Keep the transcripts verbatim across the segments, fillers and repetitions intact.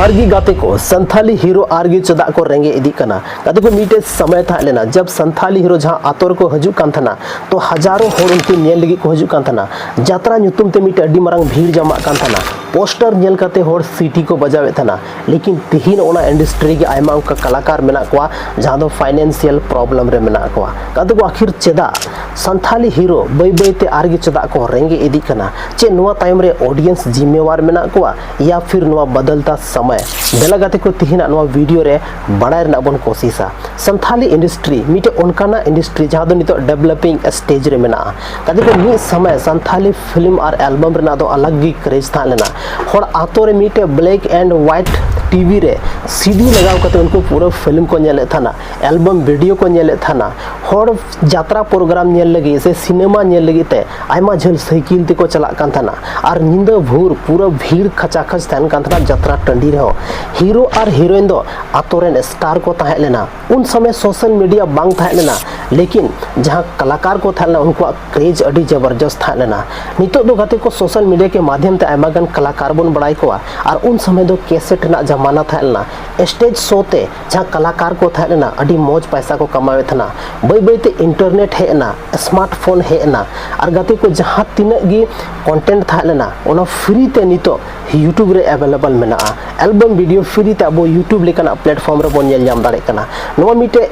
ᱟᱨᱜᱤ ᱜᱟᱛᱮ ᱠᱚ, ᱥᱟᱱᱛᱷᱟᱞᱤ ᱦᱤᱨᱳ ᱟᱨᱜᱤ ᱪᱮᱫᱟᱜ ᱠᱚ ᱨᱮᱸᱜᱮᱡ ᱤᱫᱤᱜ ᱠᱟᱱᱟ? ᱜᱟᱛᱮ ᱠᱚ, ᱢᱤᱫᱴᱮᱡ ᱥᱚᱢᱚᱭ ᱛᱟᱦᱮᱸ ᱞᱮᱱᱟ, ᱡᱟᱵ ᱥᱟᱱᱛᱷᱟᱞᱤ ᱦᱤᱨᱳ ᱡᱟᱦᱟᱸ ᱟᱛᱳ ᱨᱮᱠᱚ ᱦᱤᱡᱩᱜ ᱠᱟᱱ ᱛᱟᱦᱮᱱᱟ, ᱛᱚ ᱦᱟᱡᱟᱨᱚ ᱦᱚᱲ ᱩᱱᱠᱩ ᱧᱮᱞ ᱞᱟᱹᱜᱤᱫ ᱠᱚ ᱦᱤᱡᱩᱜ ᱠᱟᱱ ᱛᱟᱦᱮᱱᱟ᱾ ᱡᱟᱛᱨᱟ ᱧᱩᱛᱩᱢ ᱛᱮ ᱢᱤᱫᱴᱮᱡ ᱟᱹᱰᱤ ᱢᱟᱨᱟᱝ ᱵᱷᱤᱲ ᱡᱟᱢᱟᱜ ᱠᱟᱱ ᱛᱟᱦᱮᱱᱟ᱾ ᱯᱳᱥᱴᱟᱨ ᱧᱮᱞ ᱠᱟᱛᱮ ᱦᱚᱲ ᱥᱤᱴᱤ ᱠᱚ ᱵᱟᱡᱟᱣᱮᱫ ᱛᱟᱦᱮᱱᱟ᱾ ᱞᱮᱠᱤᱱ ᱛᱤᱦᱤᱧ ᱚᱱᱟ ᱤᱱᱰᱟᱥᱴᱨᱤ ᱨᱮᱜᱮ ᱟᱭᱢᱟ ᱚᱱᱠᱟ ᱠᱟᱞᱟᱠᱟᱨ ᱢᱮᱱᱟᱜ ᱠᱚᱣᱟ, ᱡᱟᱦᱟᱸ ᱫᱚ ᱯᱷᱟᱭᱱᱮᱱᱥᱤᱭᱟᱞ ᱯᱨᱚᱵᱞᱮᱢ ᱨᱮ ᱢᱮᱱᱟᱜ ᱠᱚᱣᱟ᱾ ᱜᱟᱛᱮ ᱠᱚ, ᱟᱠᱷᱤᱨ ᱪᱮᱫᱟᱜ ᱥᱟᱱᱛᱷᱟᱞᱤ ᱦᱤᱨᱳ ᱵᱟᱹᱭ ᱵᱟᱹᱭ ᱛᱮ ᱟᱨᱜᱮ ᱪᱮᱫᱟᱜ ᱠᱚ ᱨᱮᱸᱜᱮᱡ ᱤᱫᱤᱜ ᱠᱟᱱᱟ? ᱪᱮᱫ ᱱᱚᱣᱟ ᱛᱟᱭᱚᱢ ᱨᱮ ᱚᱰᱤᱭᱮᱱᱥ ᱡᱤᱢᱢᱮᱣᱟᱨ ᱢᱮᱱᱟᱜ ᱠᱚᱣᱟ, ᱭᱟ ᱯᱷᱤᱨ ᱱᱚᱣᱟ ᱵᱚᱫᱚᱞᱛᱟ ᱥᱚᱢᱚᱭ? ᱫᱮᱞᱟ ᱜᱟᱛᱮ ᱠᱚ, ᱛᱤᱦᱤᱧᱟᱜ ᱱᱚᱣᱟ ᱵᱷᱤᱰᱤᱭᱳ ᱨᱮ ᱵᱟᱲᱟᱭ ᱨᱮᱱᱟᱜ ᱵᱚᱱ ᱠᱳᱥᱤᱥᱟ᱾ ᱥᱟᱱᱛᱷᱟᱞᱤ ᱤᱱᱰᱟᱥᱴᱨᱤ ᱢᱤᱫᱴᱮᱡ ᱚᱱᱠᱟᱱᱟᱜ ᱤᱱᱰᱟᱥᱴᱨᱤ ᱡᱟᱦᱟᱸ ᱫᱚ ᱱᱤᱛᱚᱜ ᱰᱮᱵᱷᱞᱚᱯᱤᱝ ᱥᱴᱮᱡᱽ ᱨᱮ ᱢᱮᱱᱟᱜᱼᱟ᱾ ᱜᱟᱛᱮ ᱠᱚ, ᱢᱤᱫ ᱥᱚᱢᱚᱭ ᱥᱟᱱᱛᱷᱟᱞᱤ ᱯᱷᱤᱞᱢ ᱟᱨ ᱮᱞᱵᱟᱢ ᱨᱮᱱᱟᱜ ᱫᱚ ᱟᱞᱟᱜᱽ ᱜᱮ ᱠᱨᱮᱡᱽ ᱛᱟᱦᱮᱸ ᱞᱮᱱᱟ᱾ ᱦᱚᱲ ᱟᱛᱳ ᱨᱮ ᱢᱤᱫᱴᱮᱡ ᱵᱞᱮᱠ ᱮᱱᱰ ᱣᱟᱭᱤᱴ ᱴᱤᱵᱷᱤ ᱨᱮ ᱥᱤᱰᱤ ᱞᱟᱜᱟᱣ ᱠᱟᱛᱮ ᱩᱱᱠᱩ ᱯᱩᱨᱟᱹ ᱯᱷᱤᱞᱢ ᱠᱚ ᱧᱮᱞᱮᱫ ᱛᱟᱦᱮᱱᱟ, ᱮᱞᱵᱟᱢ ᱵᱷᱤᱰᱤᱭᱳ ᱠᱚ ᱧᱮᱞᱮᱫ ᱛᱟᱦᱮᱱᱟ᱾ ᱦᱚᱲ ᱡᱟᱛᱨᱟ ᱯᱨᱳᱜᱨᱟᱢ ᱧᱮᱞ ᱞᱟᱹᱜᱤᱫ ᱥᱮ ᱥᱤᱱᱮᱢᱟ ᱧᱮᱞ ᱞᱟᱹᱜᱤᱫ ᱛᱮ ᱟᱭᱢᱟ ᱡᱷᱟᱹᱞ ᱥᱟᱭᱠᱮᱞ ᱛᱮᱠᱚ ᱪᱟᱞᱟᱜ ᱠᱟᱱ ᱛᱟᱦᱮᱱᱟ᱾ ᱟᱨ ᱧᱤᱫᱟᱹ ᱵᱷᱳᱨ ᱯᱩᱨᱟᱹ ᱵᱷᱤᱲ ᱠᱷᱟᱪᱟ ᱠᱷᱟᱪ ᱛᱟᱦᱮᱱ ᱠᱟᱱ ᱛᱟᱦᱮᱱᱟ ᱡᱟᱛᱨᱟ ᱴᱟᱺᱰᱤ ᱨᱮᱦᱚᱸ᱾ ᱦᱤᱨᱳ ᱟᱨ ᱦᱤᱨᱳᱭᱤᱱ ᱫᱚ ᱟᱛᱳ ᱨᱮᱱ ᱥᱴᱟᱨ ᱠᱚ ᱛᱟᱦᱮᱸ ᱞᱮᱱᱟ᱾ ᱩᱱ ᱥᱚᱢᱚᱭ ᱥᱳᱥᱟᱞ ᱢᱤᱰᱤᱭᱟ ᱵᱟᱝ ᱛᱟᱦᱮᱸ ᱞᱮᱱᱟ, ᱞᱮᱠᱤᱱ ᱡᱟᱦᱟᱸ ᱠᱟᱞᱟᱠᱟᱨ ᱠᱚ ᱛᱟᱦᱮᱸ ᱞᱮᱱᱟ, ᱩᱱᱠᱩᱣᱟᱜ ᱠᱨᱮᱡᱽ ᱟᱹᱰᱤ ᱡᱚᱵᱚᱨᱡᱚᱥᱛ ᱛᱟᱦᱮᱸ ᱞᱮᱱᱟ᱾ ᱱᱤᱛᱚᱜ ᱫᱚ ᱜᱟᱛᱮ ᱠᱚ, ᱥᱳᱥᱟᱞ ᱢᱤᱰᱤᱭᱟ ᱠᱮ ᱢᱟᱫᱷᱭᱚᱢ ᱛᱮ ᱟᱭᱢᱟ ᱜᱟᱱ ᱠᱟᱞᱟᱠᱟᱨ ᱵᱚᱱ ᱵᱟᱲᱟᱭ ᱠᱚᱣᱟ, ᱟᱨ ᱩᱱ ᱥᱚᱢᱚᱭ ᱫᱚ ᱠᱮᱥᱮᱴ ᱨᱮᱱᱟᱜ ᱡᱟᱢᱟᱱᱟ ᱛᱟᱦᱮᱸ ᱞᱮᱱᱟ᱾ ᱥᱴᱮᱡᱽ ᱥᱳ ᱛᱮ ᱡᱟᱦᱟᱸ ᱠᱟᱞᱟᱠᱟᱨ ᱠᱚ ᱛᱟᱦᱮᱸ ᱞᱮᱱᱟ, ᱟᱹᱰᱤ ᱢᱚᱡᱽ ᱯᱟᱭᱥᱟ ᱠᱚ ᱠᱟᱢᱟᱣᱮᱫ ᱛᱟᱦᱮᱱᱟ᱾ ᱵᱟᱹᱭ ᱵᱟᱹᱭ ᱛᱮ ᱤᱱᱴᱟᱨᱱᱮᱴ ᱦᱮᱡ ᱮᱱᱟ, ᱥᱢᱟᱨᱴ ᱯᱷᱳᱱ ᱦᱮᱡ ᱮᱱᱟ, ᱟᱨ ᱜᱟᱛᱮ ᱠᱚ, ᱡᱟᱦᱟᱸ ᱛᱤᱱᱟᱹᱜ ᱜᱮ ᱠᱚᱱᱴᱮᱱᱴ ᱛᱟᱦᱮᱸ ᱞᱮᱱᱟ, ᱚᱱᱟ ᱯᱷᱨᱤ ᱛᱮ ᱱᱤᱛᱚᱜ YouTube ᱨᱮ ᱮᱵᱮᱞᱮᱵᱮᱞ ᱢᱮᱱᱟᱜᱼᱟ᱾ ᱮᱞᱵᱟᱢ ᱵᱷᱤᱰᱤᱭᱳ ᱯᱷᱨᱤ ᱛᱮ ᱟᱵᱚ YouTube ᱞᱮᱠᱟᱱᱟᱜ ᱯᱞᱮᱴᱯᱷᱚᱨᱢ ᱨᱮᱵᱚᱱ ᱧᱮᱞ ᱧᱟᱢ ᱫᱟᱲᱮᱭᱟᱜ ᱠᱟᱱᱟ᱾ ᱱᱚᱣᱟ ᱢᱤᱫᱴᱮᱡ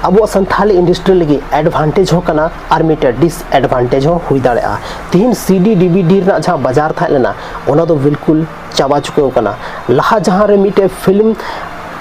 ᱟᱵᱚᱣᱟᱜ ᱥᱟᱱᱛᱷᱟᱞᱤ ᱤᱱᱰᱟᱥᱴᱨᱤ ᱞᱟᱹᱜᱤᱫ ᱮᱰᱵᱷᱟᱱᱴᱮᱡᱽ ᱦᱚᱸ ᱠᱟᱱᱟ ᱟᱨ ᱢᱤᱫᱴᱮᱡ ᱰᱤᱥᱮᱰᱵᱷᱟᱱᱴᱮᱡᱽ ᱦᱚᱸ ᱦᱩᱭ ᱫᱟᱲᱮᱭᱟᱜᱼᱟ᱾ ᱛᱤᱦᱤᱧ ᱥᱤᱰᱤ ᱰᱤᱵᱷᱤᱰᱤ ᱨᱮᱱᱟᱜ ᱡᱟᱦᱟᱸ ᱵᱟᱡᱟᱨ ᱛᱟᱦᱮᱸ ᱞᱮᱱᱟ, ᱚᱱᱟ ᱫᱚ ᱵᱤᱞᱠᱩᱞ ᱪᱟᱵᱟ ᱪᱩᱠᱟᱹᱣ ᱠᱟᱱᱟ᱾ ᱞᱟᱦᱟ ᱡᱟᱦᱟᱸ ᱨᱮ ᱢᱤᱫᱴᱮᱡ ᱯᱷᱤᱞᱢ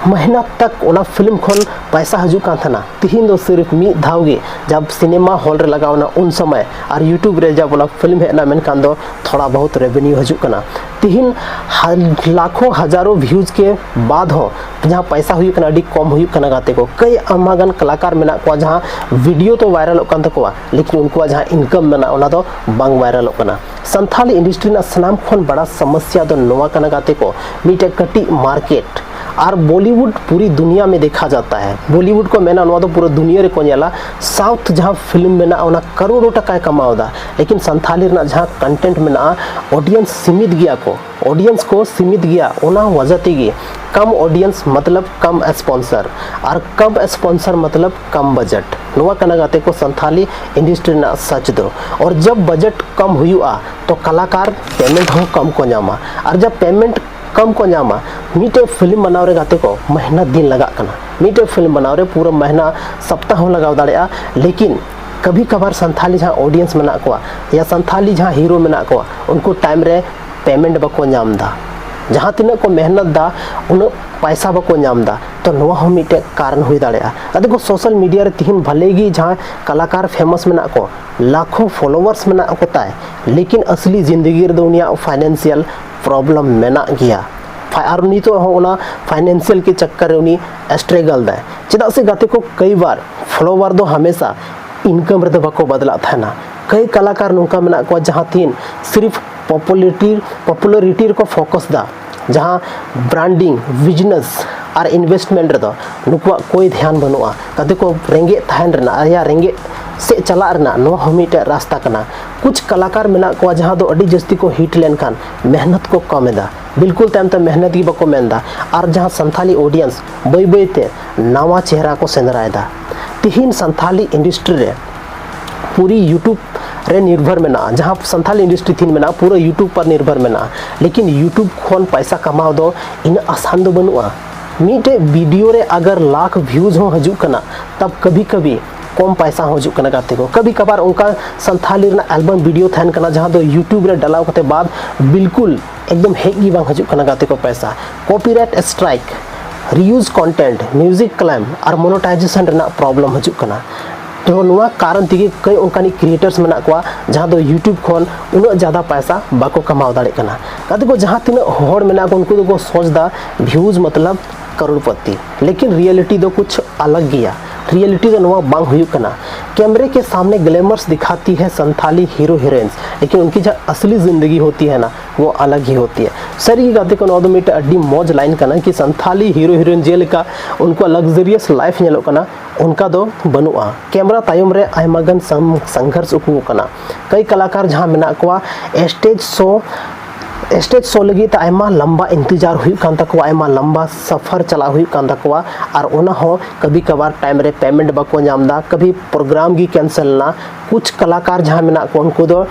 ᱢᱟᱹᱦᱱᱟᱹ ᱛᱟᱠ ᱚᱱᱟ ᱯᱷᱤᱞᱢ ᱠᱷᱚᱱ ᱯᱟᱭᱥᱟ ᱦᱤᱡᱩᱜ ᱠᱟᱱ ᱛᱟᱦᱮᱱᱟ, ᱛᱤᱦᱤᱧ ᱫᱚ ᱥᱤᱨᱤᱯ ᱢᱤᱫ ᱫᱷᱟᱣ ᱜᱮ ᱡᱟᱵ ᱥᱤᱱᱮᱢᱟ ᱦᱚᱞ ᱨᱮ ᱞᱟᱜᱟᱣ ᱮᱱᱟ ᱩᱱ ᱥᱚᱢᱚᱭ, ᱟᱨ YouTube ᱨᱮ ᱡᱟᱵ ᱚᱱᱟ ᱯᱷᱤᱞᱢ ᱦᱮᱡ ᱮᱱᱟ, ᱢᱮᱱᱠᱷᱟᱱ ᱫᱚ ᱛᱷᱚᱲᱟ ᱵᱚᱦᱩᱛ ᱨᱮᱵᱷᱮᱱᱤᱭᱩ ᱦᱤᱡᱩᱜ ᱠᱟᱱᱟ᱾ ᱛᱤᱦᱤᱧ ᱦᱟ-, ᱞᱟᱠᱷᱚ ᱦᱟᱡᱟᱨᱚ ᱵᱷᱤᱭᱩᱡᱽ ᱠᱮ ᱵᱟᱫ ᱦᱚᱸ ᱡᱟᱦᱟᱸ ᱯᱟᱭᱥᱟ ᱦᱩᱭᱩᱜ ᱠᱟᱱᱟ, ᱟᱹᱰᱤ ᱠᱚᱢ ᱦᱩᱭᱩᱜ ᱠᱟᱱᱟ ᱜᱟᱛᱮ ᱠᱚ᱾ ᱠᱟᱹᱭ ᱟᱭᱢᱟ ᱜᱟᱱ ᱠᱟᱞᱟᱠᱟᱨ ᱢᱮᱱᱟᱜ ᱠᱚᱣᱟ ᱡᱟᱦᱟᱸ ᱵᱷᱤᱰᱤᱭᱳ ᱛᱚ ᱵᱷᱟᱭᱨᱟᱞᱚᱜ ᱠᱟᱱ ᱛᱟᱠᱚᱣᱟ, ᱞᱮᱠᱤᱱ ᱩᱱᱠᱩᱣᱟᱜ ᱡᱟᱦᱟᱸ ᱤᱱᱠᱟᱢ ᱢᱮᱱᱟᱜᱼᱟ, ᱚᱱᱟ ᱫᱚ ᱵᱟᱝ ᱵᱷᱟᱭᱨᱟᱞᱚᱜ ᱠᱟᱱᱟ᱾ ᱥᱟᱱᱛᱷᱟᱞᱤ ᱤᱱᱰᱟᱥᱴᱨᱤ ᱨᱮᱱᱟᱜ ᱥᱟᱱᱟᱢ ᱠᱷᱚᱱ ᱵᱟᱲᱟ ᱥᱚᱢᱚᱥᱥᱟ ᱫᱚ ᱱᱚᱣᱟ ᱠᱟᱱᱟ ᱜᱟᱛᱮ ᱠᱚ, ᱢᱤᱫᱴᱮᱡ ᱠᱟᱹᱴᱤᱡ ᱢᱟᱨᱠᱮᱴ, ᱟᱨ ᱵᱚᱞᱤᱣᱩᱰ ᱯᱩᱨᱤ ᱫᱩᱱᱤᱭᱟ ᱢᱮ ᱫᱮᱠᱷᱟ ᱡᱟᱛᱟ ᱦᱮ᱾ ᱵᱚᱞᱤᱣᱩᱰ ᱠᱚ ᱢᱮᱱᱟ ᱱᱚᱣᱟ ᱫᱚ ᱯᱩᱨᱟᱹ ᱫᱩᱱᱤᱭᱟᱹ ᱨᱮᱠᱚ ᱧᱮᱞᱟ᱾ ᱥᱟᱣᱩᱛᱷ ᱡᱟᱦᱟᱸ ᱯᱷᱤᱞᱢ ᱢᱮᱱᱟᱜᱼᱟ ᱚᱱᱟ ᱠᱟᱨᱳᱲᱚ ᱴᱟᱠᱟᱭ ᱠᱟᱢᱟᱣ ᱮᱫᱟ, ᱞᱮᱠᱤᱱ ᱥᱟᱱᱛᱷᱟᱞᱤ ᱨᱮᱱᱟᱜ ᱡᱟᱦᱟᱸ ᱠᱚᱱᱴᱮᱱᱴ ᱢᱮᱱᱟᱜᱼᱟ, ᱚᱰᱤᱭᱮᱱᱥ ᱥᱤᱢᱤᱛ ᱜᱮᱭᱟ ᱠᱚ᱾ ᱚᱰᱤᱭᱮᱱᱥ ᱠᱚ ᱥᱤᱢᱤᱛ ᱜᱮᱭᱟ, ᱚᱱᱟ ᱣᱟᱡᱟ ᱛᱮᱜᱮ ᱠᱚᱢ ᱚᱰᱤᱭᱮᱱᱥ ᱢᱚᱛᱞᱚᱵ ᱠᱚᱢ ᱥᱯᱚᱱᱥᱚᱨ, ᱟᱨ ᱠᱚᱢ ᱥᱯᱚᱱᱥᱚᱨ ᱢᱚᱛᱞᱚᱵ ᱠᱚᱢ ᱵᱟᱡᱮᱴ᱾ ᱱᱚᱣᱟ ᱠᱟᱱᱟ ᱜᱟᱛᱮ ᱠᱚ ᱥᱟᱱᱛᱷᱟᱞᱤ ᱤᱱᱰᱟᱥᱴᱨᱤ ᱨᱮᱱᱟᱜ ᱥᱟᱪ ᱫᱚ᱾ ᱟᱨ ᱡᱟᱵ ᱵᱟᱡᱮᱴ ᱠᱚᱢ ᱦᱩᱭᱩᱜᱼᱟ ᱛᱚ ᱠᱟᱞᱟᱠᱟᱨ ᱯᱮᱢᱮᱱᱴ ᱦᱚᱸ ᱠᱚᱢ ᱠᱚ ᱧᱟᱢᱟ, ᱟᱨ ᱡᱟᱵ ᱯᱮᱢᱮᱱᱴ ᱠᱚᱢ ᱠᱚ ᱧᱟᱢᱟ, ᱢᱤᱫᱴᱮᱡ ᱯᱷᱤᱞᱢ ᱵᱮᱱᱟᱣ ᱨᱮ ᱜᱟᱛᱮ ᱠᱚ ᱢᱮᱦᱱᱚᱛ ᱫᱤᱱ ᱞᱟᱜᱟᱜ ᱠᱟᱱᱟ᱾ ᱢᱤᱫᱴᱮᱡ ᱯᱷᱤᱞᱢ ᱵᱮᱱᱟᱣ ᱨᱮ ᱯᱩᱨᱟᱹ ᱢᱮᱦᱱᱟ ᱥᱚᱯᱛᱟᱦᱚ ᱞᱟᱜᱟᱣ ᱫᱟᱲᱮᱭᱟᱜᱼᱟ, ᱞᱮᱠᱤᱱ ᱠᱟᱵᱷᱤ ᱠᱟᱵᱷᱟᱨ ᱥᱟᱱᱛᱷᱟᱞᱤ ᱡᱟᱦᱟᱸ ᱚᱰᱤᱭᱮᱱᱥ ᱢᱮᱱᱟᱜ ᱠᱚᱣᱟ ᱭᱟ ᱥᱟᱱᱛᱷᱟᱞᱤ ᱡᱟᱦᱟᱸ ᱦᱤᱨᱳ ᱢᱮᱱᱟᱜ ᱠᱚᱣᱟ ᱩᱱᱠᱩ ᱴᱟᱭᱤᱢ ᱨᱮ ᱯᱮᱢᱮᱱᱴ ᱵᱟᱠᱚ ᱧᱟᱢ ᱮᱫᱟ᱾ ᱡᱟᱦᱟᱸ ᱛᱤᱱᱟᱹᱜ ᱠᱚ ᱢᱮᱦᱱᱚᱛ ᱫᱟ ᱩᱱᱟᱹᱜ ᱯᱟᱭᱥᱟ ᱵᱟᱠᱚ ᱧᱟᱢ ᱮᱫᱟ᱾ ᱛᱚ ᱱᱚᱣᱟ ᱦᱚᱸ ᱢᱤᱫᱴᱮᱡ ᱠᱟᱨᱚᱱ ᱦᱩᱭ ᱫᱟᱲᱮᱭᱟᱜᱼᱟ᱾ ᱟᱫᱚ ᱠᱚ ᱥᱳᱥᱟᱞ ᱢᱤᱰᱤᱭᱟ ᱨᱮ ᱛᱤᱦᱤᱧ ᱵᱷᱟᱞᱮ ᱜᱮ ᱡᱟᱦᱟᱸ ᱠᱟᱞᱟᱠᱟᱨ ᱯᱷᱮᱢᱟᱥ ᱢᱮᱱᱟᱜ ᱠᱚ, ᱞᱟᱠᱷᱚ ᱯᱷᱚᱞᱳᱣᱟᱨᱥ ᱢᱮᱱᱟᱜ ᱠᱚ ᱛᱟᱭ, ᱞᱮᱠᱤᱱ ᱟᱥᱞᱤ ᱡᱤᱱᱫᱮᱜᱤ ᱨᱮᱫᱚ ᱩᱱᱤᱭᱟᱜ ᱯᱷᱟᱭᱱᱮᱱᱥᱤᱭᱟᱞ ᱯᱨᱚᱵᱞᱮᱢ ᱢᱮᱱᱟᱜ ᱜᱮᱭᱟ᱾ ᱯᱷᱟ- ᱟᱨ ᱱᱤᱛᱚᱜ ᱦᱚᱸ ᱚᱱᱟ ᱯᱷᱟᱭᱱᱮᱱᱥᱤᱭᱟᱞ ᱠᱮ ᱪᱟᱠᱠᱟᱨ ᱨᱮ ᱩᱱᱤ ᱥᱴᱨᱮᱜᱚᱞ ᱫᱟᱭ᱾ ᱪᱮᱫᱟᱜ ᱥᱮ ᱜᱟᱛᱮ ᱠᱚ, ᱠᱟᱹᱭ ᱵᱟᱨ ᱯᱷᱚᱞᱳᱣᱟᱨ ᱫᱚ ᱦᱟᱢᱮᱥᱟ ᱤᱱᱠᱟᱢ ᱨᱮᱫᱚ ᱵᱟᱠᱚ ᱵᱟᱫᱞᱟᱜ ᱛᱟᱦᱮᱱᱟ᱾ ᱠᱟᱹᱭ ᱠᱟᱞᱟᱠᱟᱨ ᱱᱚᱝᱠᱟ ᱢᱮᱱᱟᱜ ᱠᱚᱣᱟ ᱡᱟᱦᱟᱸ ᱛᱤᱱ ᱥᱤᱨᱤᱯ ᱯᱚᱯᱩᱞᱟᱨᱤᱴᱤ ᱯᱚᱯᱩᱞᱟᱨᱤᱴᱤ ᱨᱮᱠᱚ ᱯᱷᱳᱠᱟᱥ ᱫᱟ, ᱡᱟᱦᱟᱸ ᱵᱨᱟᱱᱰᱤᱝ, ᱵᱤᱡᱽᱱᱮᱥ ᱟᱨ ᱤᱱᱵᱷᱮᱥᱴᱢᱮᱱᱴ ᱨᱮᱫᱚ ᱱᱩᱠᱩᱣᱟᱜ ᱠᱳᱭ ᱫᱷᱮᱭᱟᱱ ᱵᱟᱹᱱᱩᱜᱼᱟ᱾ ᱜᱟᱛᱮ ᱠᱚ, ᱨᱮᱸᱜᱮᱡ ᱛᱟᱦᱮᱱ ᱨᱮᱱᱟᱜ ᱭᱟ ᱨᱮᱸᱜᱮᱡ ᱥᱮᱫ ᱪᱟᱞᱟᱜ ᱨᱮᱱᱟᱜ ᱱᱚᱣᱟ ᱦᱚᱸ ᱢᱤᱫᱴᱮᱡ ᱨᱟᱥᱛᱟ ᱠᱟᱱᱟ᱾ ᱠᱩᱪ ᱠᱟᱞᱟᱠᱟᱨ ᱢᱮᱱᱟᱜ ᱠᱚᱣᱟ ᱡᱟᱦᱟᱸ ᱫᱚ ᱟᱹᱰᱤ ᱡᱟᱹᱥᱛᱤ ᱠᱚ ᱦᱤᱴ ᱞᱮᱱᱠᱷᱟᱱ ᱢᱮᱦᱱᱚᱛ ᱠᱚ ᱠᱚᱢ ᱮᱫᱟ, ᱵᱤᱞᱠᱩᱞ ᱛᱟᱭᱚᱢ ᱛᱮ ᱢᱮᱦᱱᱚᱛ ᱜᱮ ᱵᱟᱠᱚ ᱢᱮᱱᱫᱟ᱾ ᱟᱨ ᱡᱟᱦᱟᱸ ᱥᱟᱱᱛᱷᱟᱞᱤ ᱚᱰᱤᱭᱮᱱᱥ ᱵᱟᱹᱭ ᱵᱟᱹᱭ ᱛᱮ ᱱᱟᱣᱟ ᱪᱮᱦᱨᱟ ᱠᱚ ᱥᱮᱸᱫᱽᱨᱟᱭᱮᱫᱟ᱾ ᱛᱤᱦᱤᱧ ᱥᱟᱱᱛᱷᱟᱞᱤ ᱤᱱᱰᱟᱥᱴᱨᱤ ᱨᱮ ᱯᱩᱨᱤ ᱭᱩᱴᱩᱵᱽ ᱨᱮ ᱱᱤᱨᱵᱷᱚᱨ ᱢᱮᱱᱟᱜᱼᱟ᱾ ᱡᱟᱦᱟᱸ ᱥᱟᱱᱛᱷᱟᱞᱤ ᱤᱱᱰᱟᱥᱴᱨᱤ ᱛᱤᱦᱤᱧ ᱢᱮᱱᱟᱜᱼᱟ, ᱯᱩᱨᱟᱹ ᱭᱩᱴᱩᱵᱽ ᱯᱟᱨ ᱱᱤᱨᱵᱷᱚᱨ ᱢᱮᱱᱟᱜᱼᱟ᱾ ᱞᱮᱠᱤᱱ ᱭᱩᱴᱩᱵᱽ ᱠᱷᱚᱱ ᱯᱟᱭᱥᱟ ᱠᱟᱢᱟᱣ ᱫᱚ ᱤᱱᱟᱹᱜ ᱟᱥᱟᱱ ᱫᱚ ᱵᱟᱹᱱᱩᱜᱼᱟ᱾ ᱢᱤᱫᱴᱮᱡ ᱵᱷᱤᱰᱤᱭᱳ ᱨᱮ ᱟᱜᱟᱨ ᱞᱟᱠᱷ ᱵᱷᱤᱭᱩᱡᱽ ᱦᱚᱸ ᱦᱤᱡᱩᱜ ᱠᱟᱱᱟ, ᱛᱟᱵ ᱠᱟᱵᱷᱤ ᱠᱟᱵᱷᱤ ᱠᱚᱢ ᱯᱟᱭᱥᱟ ᱦᱚᱸ ᱦᱤᱡᱩᱜ ᱠᱟᱱᱟ ᱜᱟᱛᱮ ᱠᱚ᱾ ᱠᱟᱵᱷᱤ ᱠᱟᱵᱷᱟᱨ ᱚᱱᱠᱟ ᱥᱟᱱᱛᱷᱟᱞᱤ ᱨᱮᱱᱟᱜ ᱮᱞᱵᱟᱢ ᱵᱷᱤᱰᱤᱭᱳ ᱛᱟᱦᱮᱱ ᱠᱟᱱᱟ ᱡᱟᱦᱟᱸ ᱫᱚ ᱭᱩᱴᱩᱵᱽ ᱨᱮ ᱰᱟᱞᱟᱣ ᱠᱟᱛᱮ ᱵᱟᱫ ᱵᱤᱞᱠᱩᱞ ᱮᱠᱫᱚᱢ ᱦᱮᱡ ᱜᱮ ᱵᱟᱝ ᱦᱤᱡᱩᱜ ᱠᱟᱱᱟ ᱜᱟᱛᱮ ᱠᱚ ᱯᱟᱭᱥᱟ᱾ Copyright strike, reuse content, music claim ᱟᱨ ᱢᱚᱱᱮᱴᱟᱭᱡᱮᱥᱚᱱ ᱨᱮᱱᱟᱜ ᱯᱨᱚᱵᱞᱮᱢ ᱦᱤᱡᱩᱜ ᱠᱟᱱᱟ᱾ ᱛᱚ ᱱᱚᱣᱟ ᱠᱟᱨᱚᱱ ᱛᱮᱜᱮ ᱠᱟᱹᱭ ᱚᱱᱠᱟᱱᱤᱡ ᱠᱨᱤᱭᱮᱴᱟᱨᱥ ᱢᱮᱱᱟᱜ ᱠᱚᱣᱟ ᱡᱟᱦᱟᱸ ᱫᱚ ᱭᱩᱴᱩᱵᱽ ᱠᱷᱚᱱ ᱩᱱᱟᱹᱜ ᱡᱟᱫᱟ ᱯᱟᱭᱥᱟ ᱵᱟᱠᱚ ᱠᱟᱢᱟᱣ ᱫᱟᱲᱮᱭᱟᱜ ᱠᱟᱱᱟ᱾ ᱜᱟᱛᱮ ᱠᱚ, ᱡᱟᱦᱟᱸ ᱛᱤᱱᱟᱹᱜ ᱦᱚᱲ ᱢᱮᱱᱟᱜ ᱠᱚ ᱩᱱᱠᱩ ᱫᱚᱠᱚ ᱥᱚᱪ ᱫᱟ ᱵᱷᱤᱭᱩᱡᱽ ᱢᱚᱛᱞᱚᱵ ᱠᱟᱨᱳᱲᱯᱚᱛᱤ, ᱞᱮᱠᱤᱱ ᱨᱤᱭᱮᱞᱤᱴᱤ ᱫᱚ ᱠᱩᱪᱷ ᱟᱞᱟᱜᱽ ᱜᱮᱭᱟ᱾ रियलिटी ᱫᱚ ᱱᱚᱣᱟ ᱵᱟᱝ ᱦᱩᱭᱩᱜ ᱠᱟᱱᱟ᱾ कैमरे के सामने ग्लैमर्स दिखाती है संथाली हीरो हीरोइंस, लेकिन उनकी जो असली ज़िंदगी होती है ना, वो अलग ही होती है। ᱥᱟᱹᱨᱤ ᱜᱮ ᱜᱟᱛᱮ ᱠᱚ, ᱱᱚᱣᱟ ᱫᱚ ᱢᱤᱫᱴᱮᱱ ᱟᱹᱰᱤ ᱢᱚᱡᱽ ᱞᱟᱭᱤᱱ ᱠᱟᱱᱟ ᱠᱤ ᱥᱟᱱᱛᱷᱟᱞᱤ ᱦᱤᱨᱳ ᱦᱤᱨᱳᱭᱤᱱ ᱡᱮᱞᱮᱠᱟ ᱩᱱᱠᱩᱣᱟᱜ ᱞᱟᱠᱡᱟᱨᱤᱭᱟᱥ ᱞᱟᱭᱤᱯᱷ ᱧᱮᱞᱚᱜ ᱠᱟᱱᱟ, ᱚᱱᱠᱟ ᱫᱚ ᱵᱟᱹᱱᱩᱜᱼᱟ᱾ ᱠᱮᱢᱨᱟ ᱛᱟᱭᱚᱢ ᱨᱮ ᱟᱭᱢᱟ ᱜᱟᱱ ᱥᱟᱢ- ᱥᱚᱝᱜᱷᱚᱨᱥ ᱩᱠᱩ ᱟᱠᱟᱱᱟ᱾ ᱠᱟᱹᱭ ᱠᱟᱞᱟᱠᱟᱨ ᱡᱟᱦᱟᱸ ᱢᱮᱱᱟᱜ ᱠᱚᱣᱟ, ᱥᱴᱮᱡᱽ ᱥᱳ ᱥᱴᱮᱡᱽ ᱥᱳ ᱞᱟᱹᱜᱤᱫ ᱛᱮ ᱟᱭᱢᱟ ᱞᱟᱢᱵᱟ ᱤᱱᱛᱮᱡᱟᱨ ᱦᱩᱭᱩᱜ ᱠᱟᱱ ᱛᱟᱠᱚᱣᱟ, ᱟᱭᱢᱟ ᱞᱟᱢᱵᱟ ᱥᱟᱯᱷᱟᱨ ᱪᱟᱞᱟᱣ ᱦᱩᱭᱩᱜ ᱠᱟᱱ ᱛᱟᱠᱚᱣᱟ, ᱟᱨ ᱚᱱᱟ ᱦᱚᱸ ᱠᱟᱵᱷᱤ ᱠᱟᱵᱷᱟᱨ ᱴᱟᱭᱤᱢ ᱨᱮ ᱯᱮᱢᱮᱱᱴ ᱵᱟᱠᱚ ᱧᱟᱢ ᱮᱫᱟ, ᱠᱟᱵᱷᱤ ᱯᱨᱳᱜᱨᱟᱢ ᱜᱮ ᱠᱮᱱᱥᱮᱞ ᱮᱱᱟ᱾ ᱠᱩᱪ ᱠᱟᱞᱟᱠᱟᱨ ᱡᱟᱦᱟᱸ ᱢᱮᱱᱟᱜ ᱠᱚᱣᱟ, ᱩᱱᱠᱩ ᱫᱚ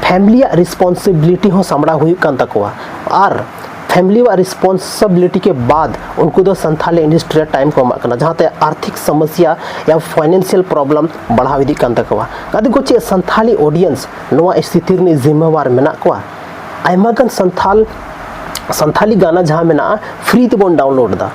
ᱯᱷᱮᱢᱞᱤᱭᱟᱜ ᱨᱮᱥᱯᱚᱱᱥᱤᱵᱤᱞᱤᱴᱤ ᱦᱚᱸ ᱥᱟᱢᱵᱲᱟᱣ ᱦᱩᱭᱩᱜ ᱠᱟᱱ ᱛᱟᱠᱚᱣᱟ, ᱟᱨ ᱯᱷᱮᱢᱞᱤᱭᱟᱜ ᱨᱮᱥᱯᱚᱱᱥᱤᱵᱤᱞᱤᱴᱤ ᱠᱮ ᱵᱟᱫ ᱩᱱᱠᱩ ᱫᱚ ᱥᱟᱱᱛᱷᱟᱞᱤ ᱤᱱᱰᱟᱥᱴᱨᱤ ᱨᱮ ᱴᱟᱭᱤᱢ ᱠᱚ ᱮᱢᱟᱜ ᱠᱟᱱᱟ, ᱡᱟᱦᱟᱸᱛᱮ ᱟᱨᱛᱷᱤᱠ ᱥᱚᱢᱚᱥᱥᱟ ᱭᱟ ᱯᱷᱟᱭᱱᱮᱱᱥᱤᱭᱟᱞ ᱯᱨᱚᱵᱞᱮᱢ ᱵᱟᱲᱦᱟᱣ ᱤᱫᱤᱜ ᱠᱟᱱ ᱛᱟᱠᱚᱣᱟ᱾ ᱜᱟᱛᱮ ᱠᱚ, ᱪᱮᱫ ᱥᱟᱱᱛᱷᱟᱞᱤ ᱚᱰᱤᱭᱮᱱᱥ ᱱᱚᱣᱟ ᱥᱛᱷᱤᱛᱤ ᱨᱤᱱᱤᱡ ᱡᱤᱢᱢᱮᱣᱟᱨ ᱢᱮᱱᱟᱜ ᱠᱚᱣᱟ? ᱟᱭᱢᱟ ᱜᱟᱱ ᱥᱟᱱᱛᱷᱟᱞ ᱥᱟᱱᱛᱷᱟᱞᱤ ᱜᱟᱱᱟ ᱡᱟᱦᱟᱸ ᱢᱮᱱᱟᱜᱼᱟ, ᱯᱷᱨᱤ ᱛᱮᱵᱚᱱ ᱰᱟᱣᱩᱱᱞᱳᱰ ᱮᱫᱟ,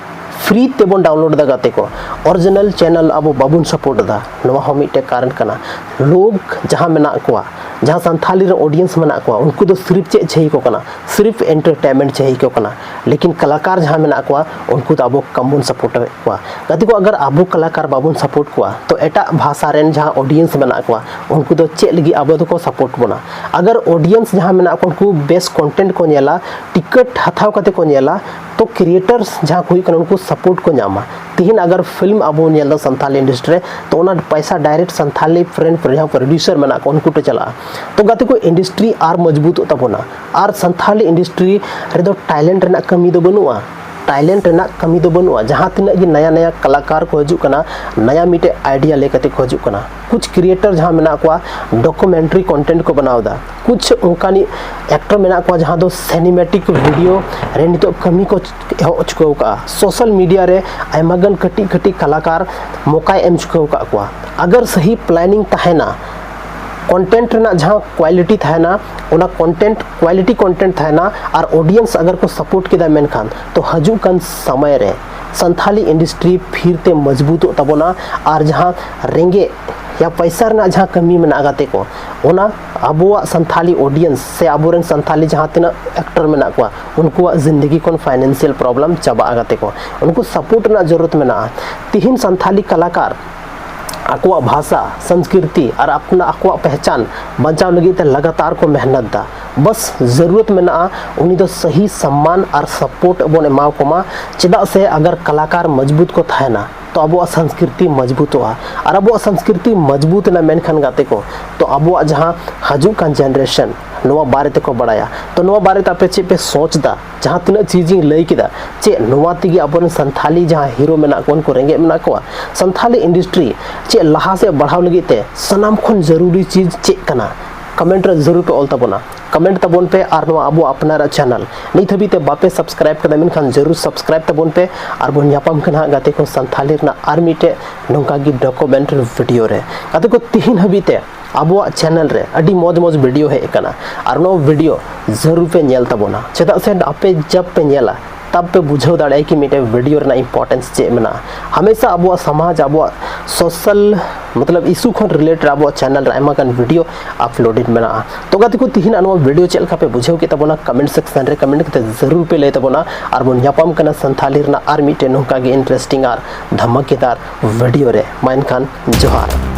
ᱯᱷᱨᱤ ᱛᱮᱵᱚᱱ ᱰᱟᱣᱩᱱᱞᱳᱰ ᱮᱫᱟ ᱜᱟᱛᱮ ᱠᱚ᱾ ᱚᱨᱤᱡᱤᱱᱟᱞ ᱪᱮᱱᱮᱞ ᱟᱵᱚ ᱵᱟᱵᱚᱱ ᱥᱟᱯᱳᱨᱴ ᱮᱫᱟ, ᱱᱚᱣᱟ ᱦᱚᱸ ᱢᱤᱫᱴᱮᱱ ᱠᱟᱨᱚᱱ ᱠᱟᱱᱟ᱾ ᱞᱳᱠ ᱡᱟᱦᱟᱸ ᱢᱮᱱᱟᱜ ᱠᱚᱣᱟ, ᱡᱟᱦᱟᱸ ᱥᱟᱱᱛᱷᱟᱞᱤ ᱨᱮ ᱚᱰᱤᱭᱮᱱᱥ ᱢᱮᱱᱟᱜ ᱠᱚᱣᱟ, ᱩᱱᱠᱩ ᱫᱚ ᱥᱤᱨᱤᱯ ᱪᱮᱫ ᱪᱟᱹᱦᱤ ᱠᱚ ᱠᱟᱱᱟ? ᱥᱤᱨᱤᱯ ᱮᱱᱴᱟᱨᱴᱮᱱᱢᱮᱱᱴ ᱪᱟᱹᱦᱤ ᱠᱚ ᱠᱟᱱᱟ, ᱞᱮᱠᱤᱱ ᱠᱟᱞᱟᱠᱟᱨ ᱡᱟᱦᱟᱸ ᱢᱮᱱᱟᱜ ᱠᱚᱣᱟ, ᱩᱱᱠᱩ ᱫᱚ ᱟᱵᱚ ᱠᱚᱢ ᱵᱚᱱ ᱥᱟᱯᱳᱨᱴ ᱮᱫ ᱠᱚᱣᱟ᱾ ᱜᱟᱛᱮ ᱠᱚ, ᱟᱜᱟᱨ ᱟᱵᱚ ᱠᱟᱞᱟᱠᱟᱨ ᱵᱟᱵᱚᱱ ᱥᱟᱯᱳᱨᱴ ᱠᱚᱣᱟ, ᱛᱚ ᱮᱴᱟᱜ ᱵᱷᱟᱥᱟ ᱨᱮᱱ ᱡᱟᱦᱟᱸ ᱚᱰᱤᱭᱮᱱᱥ ᱢᱮᱱᱟᱜ ᱠᱚᱣᱟ, ᱩᱱᱠᱩ ᱫᱚ ᱪᱮᱫ ᱞᱟᱹᱜᱤᱫ ᱟᱵᱚ ᱫᱚᱠᱚ ᱥᱟᱯᱳᱨᱴ ᱵᱚᱱᱟ? ᱟᱜᱟᱨ ᱚᱰᱤᱭᱮᱱᱥ ᱡᱟᱦᱟᱸ ᱢᱮᱱᱟᱜ ᱠᱚᱣᱟ, ᱩᱱᱠᱩ ᱵᱮᱥ ᱠᱚᱱᱴᱮᱱᱴ ᱠᱚ ᱧᱮᱞᱟ, ᱴᱤᱠᱤᱴ ᱦᱟᱛᱟᱣ ᱠᱟᱛᱮ ᱠᱚ ᱧᱮᱞᱟ, ᱛᱚ ᱠᱨᱤᱭᱮᱴᱟᱨᱥ ᱡᱟᱦᱟᱸ ᱠᱚ ᱦᱩᱭᱩᱜ ᱠᱟᱱᱟ, ᱩᱱᱠᱩ ᱥᱟᱯᱳᱨᱴ ᱠᱚ ᱧᱟᱢᱟ᱾ ᱛᱤᱦᱤᱧ ᱟᱜᱟᱨ ᱯᱷᱤᱞᱢ ᱟᱵᱚ ᱧᱮᱞ ᱮᱫᱟ ᱥᱟᱱᱛᱷᱟᱞᱤ ᱤᱱᱰᱟᱥᱴᱨᱤ ᱨᱮ, ᱛᱚ ᱚᱱᱟ ᱯᱚᱭᱥᱟ ᱰᱟᱭᱨᱮᱠᱴ ᱥᱟᱱᱛᱷᱟᱞᱤ ᱯᱷᱨᱮᱱᱰ ᱡᱟᱦᱟᱸ ᱯᱨᱚᱰᱭᱩᱥᱟᱨ ᱢᱮᱱᱟᱜ ᱠᱚᱣᱟ, ᱩᱱᱠᱩ ᱴᱷᱮᱱ ᱪᱟᱞᱟᱜᱼᱟ᱾ ᱛᱚ ᱜᱟᱛᱮ ᱠᱚ, ᱤᱱᱰᱟᱥᱴᱨᱤ ᱟᱨ ᱢᱚᱡᱽᱵᱩᱛᱚᱜ ᱛᱟᱵᱚᱱᱟ᱾ ᱟᱨ ᱥᱟᱱᱛᱷᱟᱞᱤ ᱤᱱᱰᱟᱥᱴᱨᱤ ᱨᱮᱫᱚ ᱴᱮᱞᱮᱱᱴ ᱨᱮᱱᱟᱜ ᱠᱟᱹᱢᱤ ᱫᱚ ᱵᱟᱹᱱᱩᱜᱼᱟ᱾ ᱴᱮᱞᱮᱱᱴ ᱨᱮᱱᱟᱜ ᱠᱟᱹᱢᱤ ᱫᱚ ᱵᱟᱹᱱᱩᱜᱼᱟ᱾ ᱡᱟᱦᱟᱸ ᱛᱤᱱᱟᱹᱜ ᱜᱮ ᱱᱟᱭᱟ ᱱᱟᱭᱟ ᱠᱟᱞᱟᱠᱟᱨ ᱠᱚ ᱦᱤᱡᱩᱜ ᱠᱟᱱᱟ, ᱱᱟᱭᱟ ᱢᱤᱫᱴᱮᱡ ᱟᱭᱰᱤᱭᱟ ᱞᱟᱹᱭ ᱠᱟᱛᱮ ᱠᱚ ᱦᱤᱡᱩᱜ ᱠᱟᱱᱟ᱾ ᱠᱩᱪ ᱠᱨᱤᱭᱮᱴᱟᱨ ᱡᱟᱦᱟᱸ ᱢᱮᱱᱟᱜ ᱠᱚᱣᱟ, ᱰᱚᱠᱩᱢᱮᱱᱴᱟᱨᱤ ᱠᱚᱱᱴᱮᱱᱴ ᱠᱚ ᱵᱮᱱᱟᱣ ᱮᱫᱟ᱾ ᱠᱩᱪ ᱚᱱᱠᱟᱱᱤᱡ ᱮᱠᱴᱚᱨ ᱢᱮᱱᱟᱜ ᱠᱚᱣᱟ, ᱡᱟᱦᱟᱸ ᱫᱚ ᱥᱤᱱᱮᱢᱮᱴᱤᱠ ᱵᱷᱤᱰᱤᱭᱳ ᱨᱮ ᱱᱤᱛᱚᱜ ᱠᱟᱹᱢᱤ ᱠᱚ ᱮᱦᱚᱵ ᱪᱩᱠᱟᱹᱣ ᱠᱟᱜᱼᱟ᱾ ᱥᱳᱥᱟᱞ ᱢᱤᱰᱤᱭᱟ ᱨᱮ ᱟᱭᱢᱟ ᱜᱟᱱ ᱠᱟᱹᱴᱤᱡ ᱠᱟᱹᱴᱤᱡ ᱠᱟᱞᱟᱠᱟᱨ ᱢᱚᱠᱟᱭ ᱮᱢ ᱪᱩᱠᱟᱹᱣ ᱠᱟᱜ ᱠᱚᱣᱟ᱾ ᱟᱜᱟᱨ ᱥᱟᱹᱦᱤ ᱯᱞᱟᱱᱤᱝ ᱛᱟᱦᱮᱱᱟ, ᱠᱚᱱᱴᱮᱱᱴ ᱨᱮᱱᱟᱜ ᱡᱟᱦᱟᱸ ᱠᱣᱟᱞᱤᱴᱤ ᱛᱟᱦᱮᱱᱟ, ᱚᱱᱟ ᱠᱚᱱᱴᱮᱱᱴ ᱠᱣᱟᱞᱤᱴᱤ ᱠᱚᱱᱴᱮᱱᱴ ᱛᱟᱦᱮᱱᱟ, ᱟᱨ ᱚᱰᱤᱭᱮᱱᱥ ᱟᱜᱟᱨ ᱠᱚ ᱥᱟᱯᱳᱨᱴ ᱠᱮᱫᱟ, ᱢᱮᱱᱠᱷᱟᱱ ᱛᱚ ᱦᱤᱡᱩᱜ ᱠᱟᱱ ᱥᱚᱢᱚᱭ ᱨᱮ ᱥᱟᱱᱛᱷᱟᱞᱤ ᱤᱱᱰᱟᱥᱴᱨᱤ ᱯᱷᱤᱨ ᱛᱮ ᱢᱚᱡᱽᱵᱩᱛᱚᱜ ᱛᱟᱵᱚᱱᱟ, ᱟᱨ ᱡᱟᱦᱟᱸ ᱨᱮᱸᱜᱮᱡ ᱭᱟ ᱯᱚᱭᱥᱟ ᱨᱮᱱᱟᱜ ᱡᱟᱦᱟᱸ ᱠᱟᱹᱢᱤ ᱢᱮᱱᱟᱜᱼᱟ ᱜᱟᱛᱮ ᱠᱚ, ᱚᱱᱟ ᱟᱵᱚᱣᱟᱜ ᱥᱟᱱᱛᱷᱟᱞᱤ audience ᱥᱮ ᱟᱵᱚᱨᱮᱱ ᱥᱟᱱᱛᱷᱟᱞᱤ ᱡᱟᱦᱟᱸ ᱛᱤᱱᱟᱹᱜ actor ᱢᱮᱱᱟᱜ ᱠᱚᱣᱟ, ᱩᱱᱠᱩᱣᱟᱜ ᱡᱤᱱᱫᱮᱜᱤ ᱠᱷᱚᱱ financial problem ᱪᱟᱵᱟᱜᱼᱟ ᱜᱟᱛᱮ ᱠᱚ᱾ ᱩᱱᱠᱩ support ᱨᱮᱱᱟᱜ ᱡᱚᱨᱩᱨᱟᱛ ᱢᱮᱱᱟᱜᱼᱟ᱾ ᱛᱤᱦᱤᱧ ᱥᱟᱱᱛᱷᱟᱞᱤ ᱠᱟᱞᱟᱠᱟᱨ ᱟᱠᱚᱣᱟᱜ ᱵᱷᱟᱥᱟ, ᱥᱚᱝᱥᱠᱨᱤᱛᱤ ᱟᱨ ᱟᱯᱱᱟ ᱟᱠᱚᱣᱟᱜ ᱯᱮᱦᱪᱟᱱ ᱵᱟᱧᱪᱟᱣ ᱞᱟᱹᱜᱤᱫ ᱛᱮ ᱞᱟᱜᱟᱛᱟᱨ ᱠᱚ ᱢᱮᱦᱱᱚᱛ ᱫᱟ᱾ ᱵᱟᱥ ᱡᱟᱹᱨᱩᱨᱟᱛ ᱢᱮᱱᱟᱜᱼᱟ ᱩᱱᱤ ᱫᱚ ᱥᱟᱹᱦᱤ ᱥᱚᱢᱢᱟᱱ ᱟᱨ support ᱵᱚᱱ ᱮᱢᱟ ᱠᱚᱢᱟ᱾ ᱪᱮᱫᱟᱜ ᱥᱮ ᱟᱜᱟᱨ ᱠᱟᱞᱟᱠᱟᱨ ᱢᱚᱡᱽᱵᱩᱛ ᱠᱚ ᱛᱟᱦᱮᱱᱟ, ᱛᱚ ᱟᱵᱚᱣᱟᱜ ᱥᱚᱝᱥᱠᱨᱤᱛᱤ ᱢᱚᱡᱽᱵᱩᱛᱚᱜᱼᱟ᱾ ᱟᱨ ᱟᱵᱚᱣᱟᱜ ᱥᱚᱝᱥᱠᱨᱤᱛᱤ ᱢᱚᱡᱽᱵᱩᱛ ᱮᱱᱟ ᱢᱮᱱᱠᱷᱟᱱ ᱜᱟᱛᱮ ᱠᱚ, ᱛᱚ ᱟᱵᱚᱣᱟᱜ ᱡᱟᱦᱟᱸ ᱦᱤᱡᱩᱜ ᱠᱟᱱ generation ᱱᱚᱣᱟ ᱵᱟᱨᱮ ᱛᱮᱠᱚ ᱵᱟᱲᱟᱭᱟ᱾ ᱛᱚ ᱱᱚᱣᱟ ᱵᱟᱨᱮ ᱛᱮ ᱟᱯᱮ ᱪᱮᱫ ᱯᱮ ᱥᱚᱪ ᱫᱟ? ᱡᱟᱦᱟᱸ ᱛᱤᱱᱟᱹᱜ ᱪᱤᱡᱽ ᱤᱧ ᱞᱟᱹᱭ ᱠᱮᱫᱟ, ᱪᱮᱫ ᱱᱚᱣᱟ ᱛᱮᱜᱮ ᱟᱵᱚᱨᱮᱱ ᱥᱟᱱᱛᱷᱟᱞᱤ ᱡᱟᱦᱟᱸ hero ᱢᱮᱱᱟᱜ ᱠᱚᱣᱟ, ᱩᱱᱠᱩ ᱨᱮᱸᱜᱮᱡ ᱢᱮᱱᱟᱜ ᱠᱚᱣᱟ? ᱥᱟᱱᱛᱷᱟᱞᱤ industry ᱪᱮᱫ ᱞᱟᱦᱟ ᱥᱮᱫ ᱵᱟᱲᱦᱟᱣ ᱞᱟᱹᱜᱤᱫ ᱛᱮ ᱥᱟᱱᱟᱢ ᱠᱷᱚᱱ ᱡᱟᱹᱨᱩᱨᱤ ᱪᱤᱡᱽ ᱪᱮᱫ ᱠᱟᱱᱟ? Comment ᱨᱮ ᱡᱟᱹᱨᱩᱲ ᱯᱮ ᱚᱞ ᱛᱟᱵᱚᱱᱟ᱾ Comment ᱛᱟᱵᱚᱱ ᱯᱮ ᱟᱨ ᱱᱚᱣᱟ ᱟᱵᱚ ᱟᱯᱱᱟᱨᱟᱜ channel ᱱᱤᱛ ᱦᱟᱹᱵᱤᱡ ᱛᱮ ᱵᱟᱯᱮ subscribe ᱠᱟᱫᱟ, ᱢᱮᱱᱠᱷᱟᱱ ᱡᱟᱹᱨᱩᱲ subscribe ᱛᱟᱵᱚᱱ ᱯᱮ᱾ ᱟᱨ ᱵᱚᱱ ᱧᱟᱯᱟᱢ ᱠᱟᱱᱟ ᱦᱟᱸᱜ ᱜᱟᱛᱮ ᱠᱚ ᱥᱟᱱᱛᱷᱟᱞᱤ ᱨᱮᱱᱟᱜ ᱟᱨ ᱢᱤᱫᱴᱮᱡ ᱱᱚᱝᱠᱟ ᱜᱮ documentary video ᱨᱮ᱾ ᱜᱟᱛᱮ ᱠᱚ, ᱛᱤᱦᱤᱧ ᱦᱟᱹᱵᱤᱡ ᱛᱮ ᱟᱵᱚᱣᱟᱜ channel ᱨᱮ ᱟᱹᱰᱤ ᱢᱚᱡᱽ ᱢᱚᱡᱽ video ᱦᱮᱡ ᱟᱠᱟᱱᱟ, ᱟᱨ ᱱᱚᱣᱟ video ᱡᱟᱹᱨᱩᱲ ᱯᱮ ᱧᱮᱞ ᱛᱟᱵᱚᱱᱟ᱾ ᱪᱮᱫᱟᱜ ᱥᱮ ᱟᱯᱮ ᱡᱟᱵ ᱯᱮ ᱧᱮᱞᱟ, ᱛᱟᱵ ᱯᱮ ᱵᱩᱡᱷᱟᱹᱣ ᱫᱟᱲᱮᱭᱟᱜᱼᱟ ᱠᱤ ᱢᱤᱫᱴᱮᱡ video ᱨᱮᱱᱟᱜ importance ᱪᱮᱫ ᱢᱮᱱᱟᱜᱼᱟ᱾ ᱦᱟᱢᱮᱥᱟ ᱟᱵᱚᱣᱟᱜ ᱥᱚᱢᱟᱡᱽ, ᱟᱵᱚᱣᱟᱜ social ᱢᱚᱛᱞᱚᱵ issue ᱠᱷᱚᱱ related ᱟᱵᱚᱣᱟᱜ channel ᱨᱮ ᱟᱭᱢᱟ ᱜᱟᱱ video uploaded ᱢᱮᱱᱟᱜᱼᱟ᱾ ᱛᱚ ᱜᱟᱛᱮ ᱠᱚ, ᱛᱤᱦᱤᱧᱟᱜ ᱱᱚᱣᱟ video ᱪᱮᱫ ᱞᱮᱠᱟ ᱯᱮ ᱵᱩᱡᱷᱟᱹᱣ ᱠᱮᱫ ᱛᱟᱵᱚᱱᱟ, comment section ᱨᱮ comment ᱠᱟᱛᱮ ᱡᱟᱹᱨᱩᱲ ᱯᱮ ᱞᱟᱹᱭ ᱛᱟᱵᱚᱱᱟ᱾ ᱟᱨ ᱵᱚᱱ ᱧᱟᱯᱟᱢ ᱠᱟᱱᱟ ᱥᱟᱱᱛᱷᱟᱞᱤ ᱨᱮᱱᱟᱜ ᱟᱨ ᱢᱤᱫᱴᱮᱡ ᱱᱚᱝᱠᱟ ᱜᱮ interesting ᱟᱨ ᱫᱷᱟᱢᱟᱠᱮᱫᱟᱨ video ᱨᱮ᱾ ᱢᱟ ᱮᱱᱠᱷᱟᱱ ᱡᱚᱦᱟᱨ᱾